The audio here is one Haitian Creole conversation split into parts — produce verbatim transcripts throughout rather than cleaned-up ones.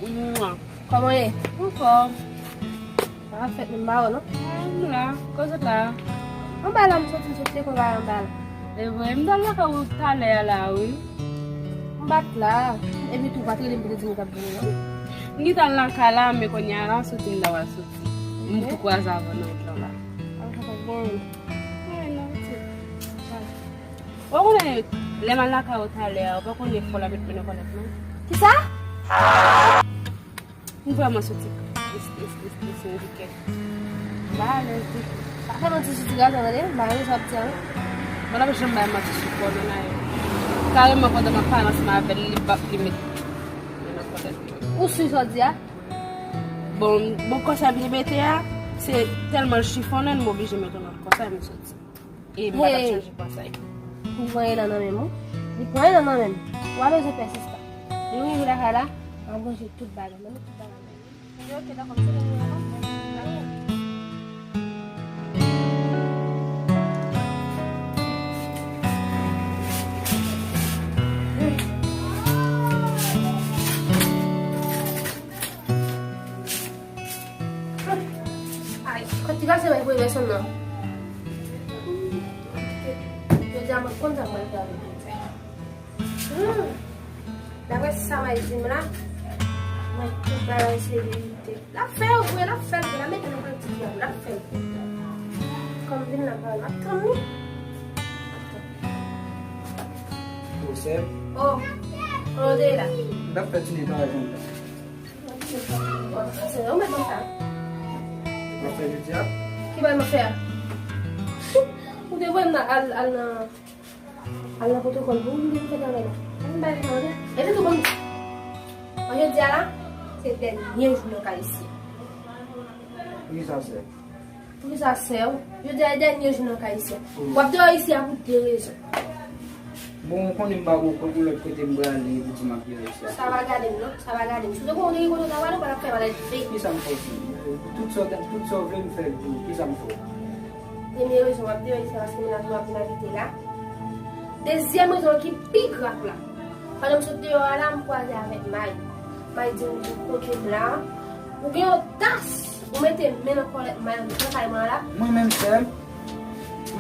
Mwa. Kòman w ye? Anfòm. Sa pa fèt menm ba w non. Ah, m la. Kote w la? Anba la, m soti, m sot lekòl la anba la. E vre, m t al lakay ou talè a la, wi. M pa t la. Epi tou, ou pa t rele m pou te di m ou t ap vini non. M gentan al lakay la, men kounye a la, soti m ta pral soti. M tou kwaze avè w nan wout lan la. Ah, sa pa t bon. Ay, non, ti. Ou konnen, lè m al lakay ou talè a, ou pa konnen fò l ap met mwen nan kòlèt non. Kisa? M vrèman soti. Lis, lis, lis, lis, lis, lis, lis. M pa alèz ditou. Pa fè manti sou ti gason, tande? M pa renmen sa w ap di a non. Mwen ap janm bay manti sou kò non, Nayè. Kareman pandan m ap pale ansanm avè l, li p ap li met mwen nan kòlèt non. Ou si sa w di a? Bon, bon kò sa byen mete a, se tèlman l chifonnen, m oblije mete yon lòt kò sa, m soti. E m pa t ap chanje kò sa. Li pran elan nan men m, wi. Li pran elan nan men m. Ou pa bezwen pè sista. Lè nou rive lakay la, m ap ranje tout bagay. Mete tout bagay nan men m. Li oke, dakò, m sou lè nou anvan. Ay, kot ti gason mwen voye vèsyon nan. Jodi a mwen konn sa mwen fè avèk li. Hmm. Daprè sa May di m la, mwen tout bagay se verite. L ap fè l vre, l ap fè l vre, l ap mete nan politik la, l ap fè l vre. Kòm vin la, m ap tann li. Ou sè? Oh, kote w ye la? M t ap fè ti netwayaj anndan. Ou mèt nan sa. W ap fè jodi a? Ki bagay m ap fè a? Ou te voye m nan al, al nan, al nan pwotokòl pou m vin fè travay la. Ann bay travay la. Epi tou ban m di. Bon, jodi a la, se dènye jou nan kay isi a. Poukisa sè? Poukisa sè w? Jodi a e dènye jou nan kay isi a. W ap deyò isi a pou de rezon. Bon, ou konnen m pa gen yon lòt kote m prale pou di m ap deyò isi a. Sa pa gade m non, sa pa gade m. Si w te konnen w te gen kote w ta prale, ou pa t ap fè malèt vre. Kisa m fè w? Tout sa w, tout sa w vle m fè l pou ou. Kisa m fè w? Premye rezon, w ap deyò isi a paske mennaj ou ap vin abite la. Dezyèm rezon ki pi grav la, pandan m sot deyò a la, m kwaze avèk May. May di m di kote m la. Ou gen odas, ou mete men nan kòlèt May nan kay mwen la. Mwen menm sè m,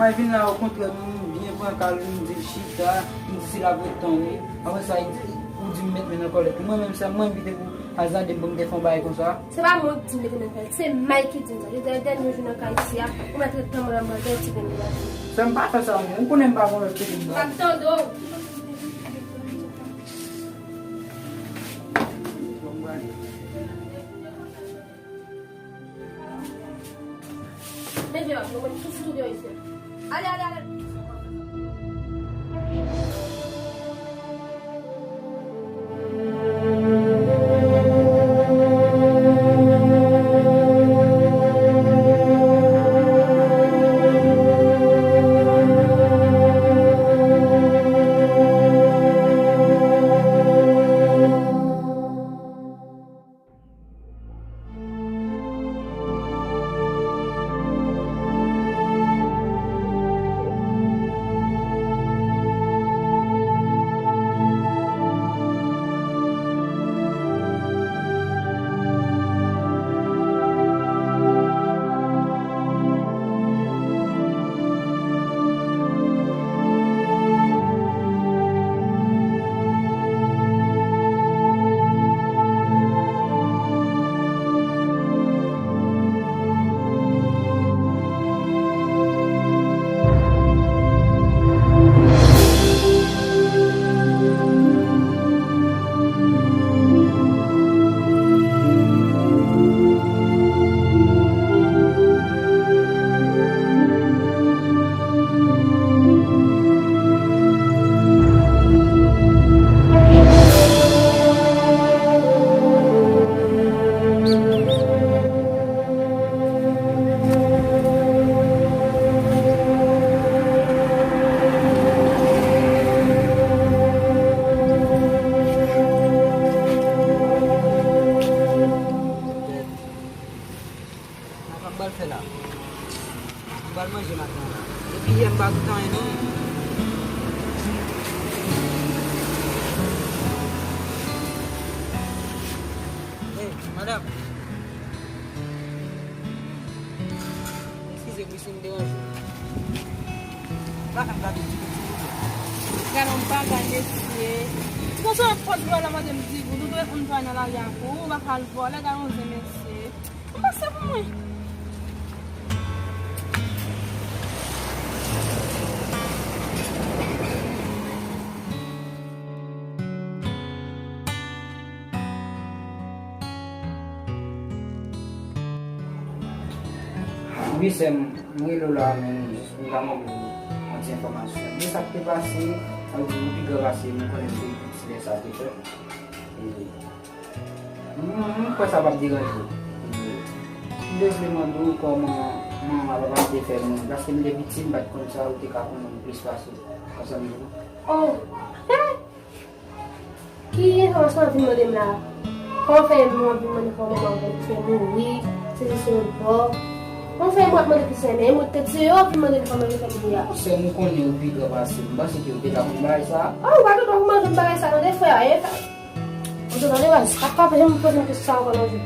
May vin la, okontrè, m byen pran kal, m di l chita, m di si l ap ret tann ou. Apre sa, li di, ou di m met men nan kòlèt. Mwen menm sè m, mwen envite pou Azade m pou m te fè yon bagay konsa. Se pa mwen ki di m mete men nan kòlèt, se May ki di m sa. Jodi a e dènye jou nan kay isi a, ou mèt ret tann mwen la, m pral fè yon ti pen pou w. Sè m, pa fè sa non, ou konnen m pa gen lòt kote m prale. M ap tande w. Men vye, nou konn tou foutou deyò isi. Ale, ale, ale. Nan sa m pral fè la? M pral manje maten an la. Depi yè m pa goute anyen non. Madanm. Eskize m wi si m deranje w. Gade m gade w ti piti, silvouplè. Gade yon bagay, mesye. Ti gon sòt pòt vòlè, madanm di, ou dwe konn travay nan lari a pou ou, ou pa ka al vòlè, gade yon zen, mesye. Ou pase pou mwen. Wi, sè m, m rele w la, men jis pou m ta mande w yon ti enfòmasyon. Men sa k te pase, sa vle di, yon piga pase, nou konnen se, se lè sa te fèt. E, m, m kwè sa p ap deranje w. E, m te vle mande w kòman manman papa m te fè mouri, paske m te piti, m pa t konn sa, ou te ka konnen plis pase. Konsa m di w. Oh! Ki enfòmasyon w ap vin mande m la a? Kòman fè w ap vin mande kòman manman w fè mouri, sezi sou yon bò? Kòman fè w ap mande kisa, men ou te tiye w ap vin mande m kòman yo fè mouri a? Sè m, ou konnen ou pi gran pase m. M panse ke ou te ka konn bagay sa a. Oh, ou pa gen dwa pou mande m bagay sa a, tande, frè a, e, ou te tande, baz, pa, pa janm poze m kesyon sa a ankò nan vi m.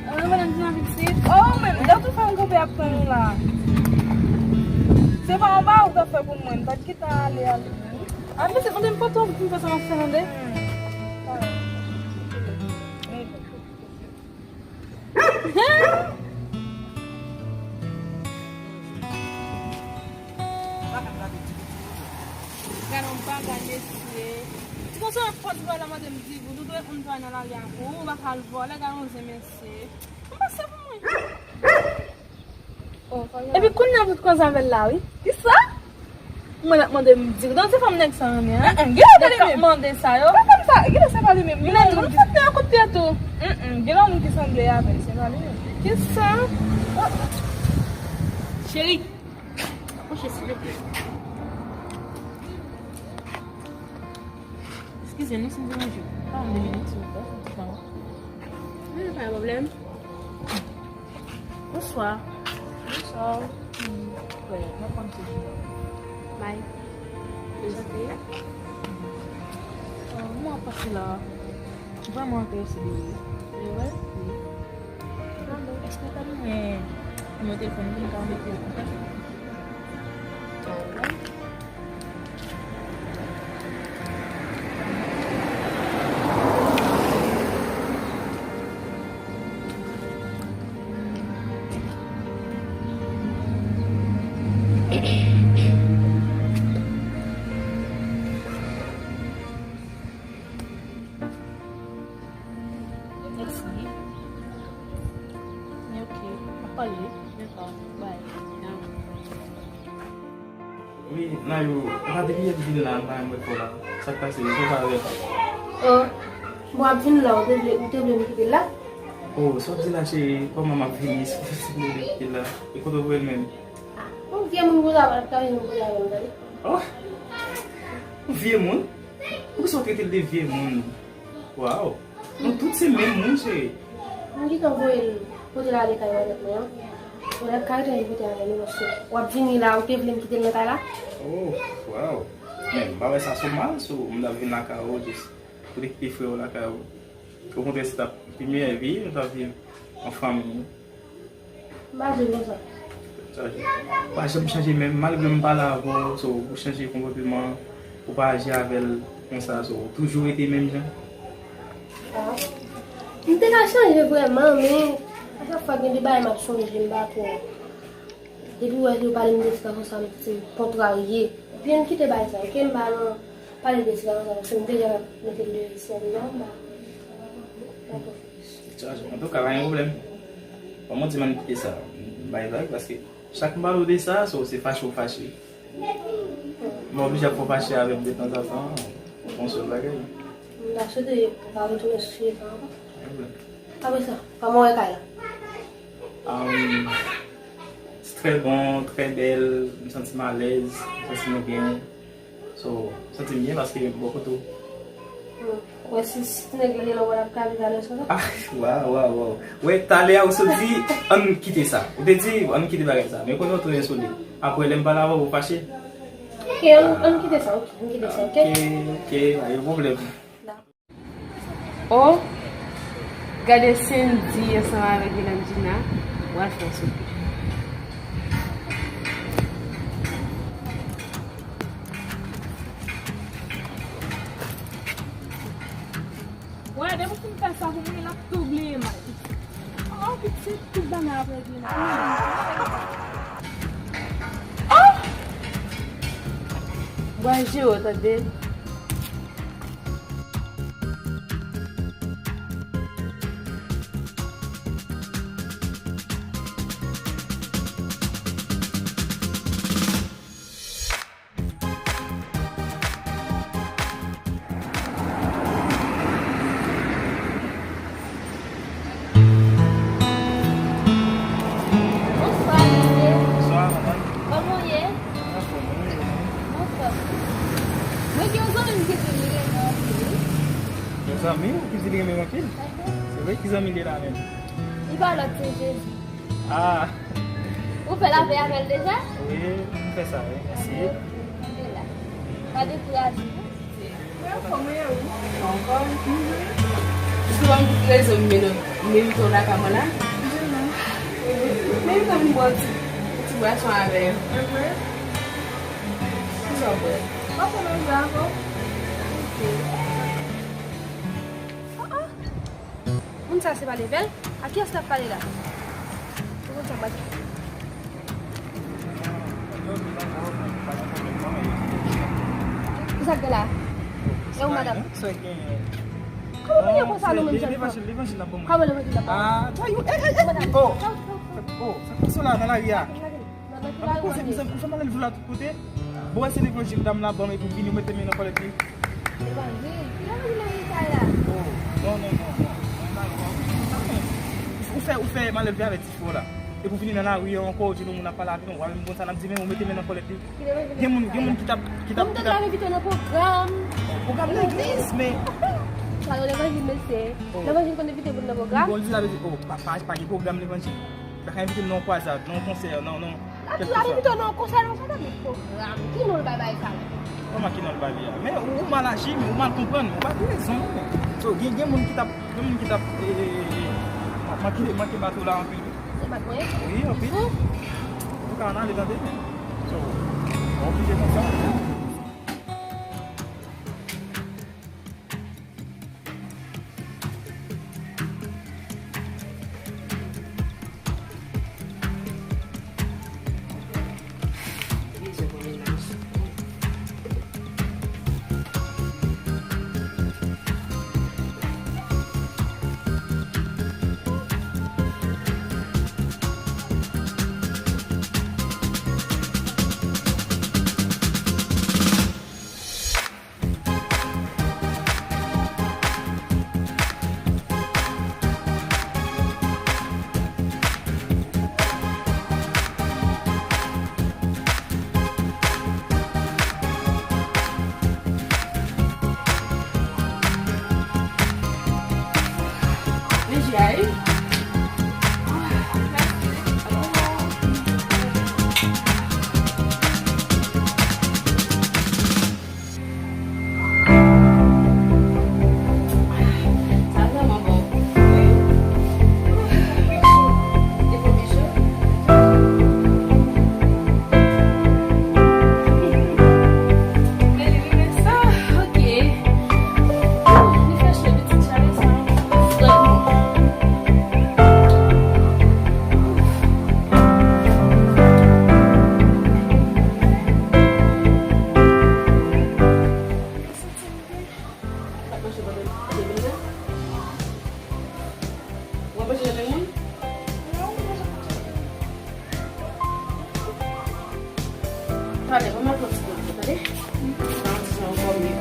Alò, Valentina pitit. Oh, men, lè tou fè m kanpe ap tann ou la. Se pa yon bagay ou t ap fè pou mwen, m pa t gentan ale, ale. A, pitit, tande m pa twò vin fè sa m ap fè, tande. Gade yon bagay, mesye. Ti gon sòt pòt vòlè, madanm di, ou dwe konn travay nan lari a pou ou, ou pa ka al vòlè, gade yon zen, mesye. Ou pase pou mwen. Epi kounye a tout koze avè l la, wi. Kisa? Mwen ap mande m di, donk se fanm nèg sa renmen, an? Nèg k ap mande sa yo. Pa fanm sa, gade se pa li menm. Gen lòt moun ki sanble a kot tèt ou. Gen lòt moun ki sanble avè l, se pa li menm. Kisa? Cheri, apwoche silvouplè. Eskize nou si m deranje w. Pa yon de minit, silvouplè, yon ti tan. Wi, pa gen pwoblèm. Bonswa. Bonswa. Hmm, wè, mwen konn se ki. Bay. Sante. Euh, mwen ap pase la. Mwen vrèman enterese de ou. E vre? Wi. Èske w ka ban mwen nimewo telefòn ou pou m ka mete w an kontak? Mèsi. Men ok, n ap pale. Dakò, bay. Wi, Nayou, ou pa te bliye vin la, m pa menm wè kò la. Sa k pase, ou pa wè? Oh, bon, w ap vin la, ou te vle, ou te vle m kite l la? Oh, sa w ap di la, cheri, kòman m ap vini, si m te vle kite l la? E kote w voye l menm? Ah, yon vye moun konsa, pa t ka vin konsa menm, tande? Oh, yon vye moun? Poukisa w trete l de vye moun? Waw! Nou tout se menm moun, cheri. M gentan voye l, pote l ale kay manman mwen an. Ou ret kay, ou pote avè nou, paske w ap vini la, ou te vle m kite l nan kay la? Oh, waw. Men, m pa wè sa sou mal, sou m t ap vin lakay ou, jis pou te kite frè w lakay ou. Okontrè, se t ap pi meyè vi, nou t ap viv an fanmi. M pa di l konsa. Ou pa janm chanje menm, malgre m pale avè w, so, ou chanje konpòteman, ou pa aji avè l konsa, so, ou toujou rete menm jan? Ah. M te ka chanje vrèman, men a chak fwa gen de bagay m ap sonje, m pa twò. Depi w wè yo pale m de ti gason sa, m santi m kontrarye. Epi m kite bagay sa, oke? M pa nan pale de ti gason sa, paske m deja mete l deyò isi a, m pa, m pa twò fokis. Antouka, pa gen pwoblèm. Ban m yon ti moman kite sa. M bay vag, paske chak m pale w de sa, so, se fache w fache. M oblije ap fè w fache avè m de tanzantan, pou yon sèl bagay. M ta swete w pa retounen sou sijè sa ankò. Pa gen pwoblèm. Apre sa, kòman w wè kay la? Um, c'est très bon, très belle, m santi m alèz, m santi m byen. So, m santi m byen paske m bò kote w. Hmm. Wè si, si ti nèg la te la, w ap ka viv avè sa la. Ah, waw, waw, waw. Wè, talè a ou sot di, ann kite sa. Ou te di, ann kite bagay sa. Men kounye a ou tounen sou li. Apre, lè m pale avè w, ou fache. Ok, ann, ann kite sa, ok. Ann kite sa, ok? Ok, ok, pa gen pwoblèm. Oh, gade Sendy ansanm avèk Elandjina, pral fè yon soupè. Wè, depi w fin fè sa pou mwen, l ap tou bliye m. Oh, pitit, tout bagay ap regle la. Oh! Mwen jere w, tande. Bonswa, mesye. Bonswa, madanm. Kòman w ye? Anfòm, wi, wi. Anfòm. Mwen gen yon zanmi m ki di li renmen w anpil, wi. Yon zanmi w ki di li renmen m anpil? Ehe. Se vre, ki zanmi li ye la menm? Li pa lòt, se Jezi. Ah. Ou fè lapè avè l deja? Wi, m fè sa, wi. Mèsi. Anpil, anpil la. Pa dekouraje, non. Mwen anfòm, mwen ye, wi. Ou anfòm? Mhm. Ou te ban m tout rezon m meri-, merite w lakay mwen la. Di non. Men m te vin bwè yon ti, ti bwason avè w. Mhm. Kisa w bwè? M ap pran yon vè avè w. Ok. Oh, oh. Moun sa se pa Level? A kiyès l ap pale la? Ou konn sa bat. Kisa k gen la? E ou, madanm? Kòman w ye konsa, nou menm jèn fanm? Levanjil, levanjil la ban mwen. Kòman levanjil la ban mwen? Ah, twa yo, eh, eh, eh, madanm, oh, oh, sa k pase la nan lari a? Nan ki lari w ap ye? Ou fè m ale vou la tout kote. Bon, wè se levanjil dam la ban m epi w vini, w mete men nan kòlèt li. Levanjil? Ki levanjil nan vil sa la? Oh, non, non, non, non. Ou fè, ou fè m ale vou avè ti fò la. Epi w vini nan lari an ankò, w di nou moun ap pale avè m, w ap vin konsa n ap di men, ou mete men nan kòlèt li. Ki levanjil nan vil sa la? Gen moun, gen moun ki t ap, ki t ap, ki t ap. Ou tande m ap envite w nan pwogram. Pwogram legliz, men. Sa yon levanjil, mesye. Oh. Levanjil konn envite moun nan pwogram? Bon, l di la, oh, pa, pa, pa gen pwogram levanjil. L pa ka envite m nan yon kwazad, nan yon konsè, nan, nan kèlkeswa. L ap envite w nan yon konsè, nan yon konsè, nan pwogram. Ki non l bay bagay sa menm? Kòman ki non l bay li a? Men ou, ou mal aji, men ou mal konprann, men ou pa gen rezon non, men. So, gen, gen moun ki t ap, gen moun ki t ap, e, e, e, e, manke, manke bato la anpil, wi. Se bat mwen? Wi, anpil. Ou ka ann ale tande, men. So, ou oblije konsa. Sa vrèman bon. Li bon, bijou. Men li renmen sa, ok. Li fè cho pitit chalè sa. Sèlman. Sa k mache pandan demen nan? W ap manje nan men moun? Talè, ban m ap pran ti pran, tande? Ban m ti jan ankò mye.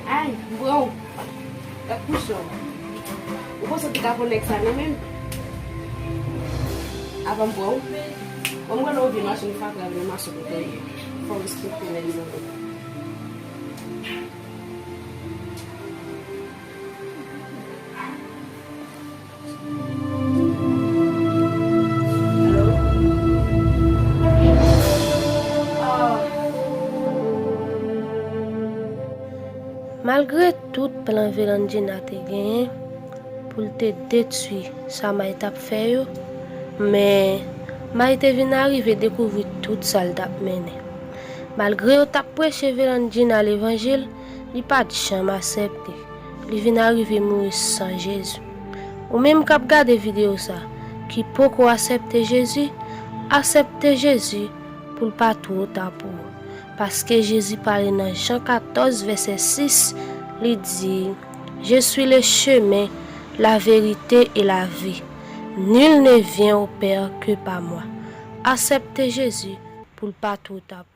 Ay, m pran w. T ap kouche w. Ou panse w te ka pran nèg sa nan men m? Avan m pran w? Bon, m wè lè w vye machin fatra vle mache pou tande. Fò w respekte nèg zanmi. Malgre tout plan Velandjina te genyen pou l te detwi sa May t ap fè yo, men May te vin arive dekouvri tout sa l t ap mennen. Malgre yo t ap preche Velandjina levanjil, li pa t janm aksepte. Li vin arive mouri san Jezi. Ou menm k ap gade videyo sa, ki poko aksepte Jezi, aksepte Jezi pou l pa twò ta pou ou. Paske Jezi pale nan Jan katòz, vèsè sis, li di, Je suis le chemin, la vérité et la vie. Nul ne vient au Père que par moi. Aksepte Jezi pou l pa twò ta pou ou.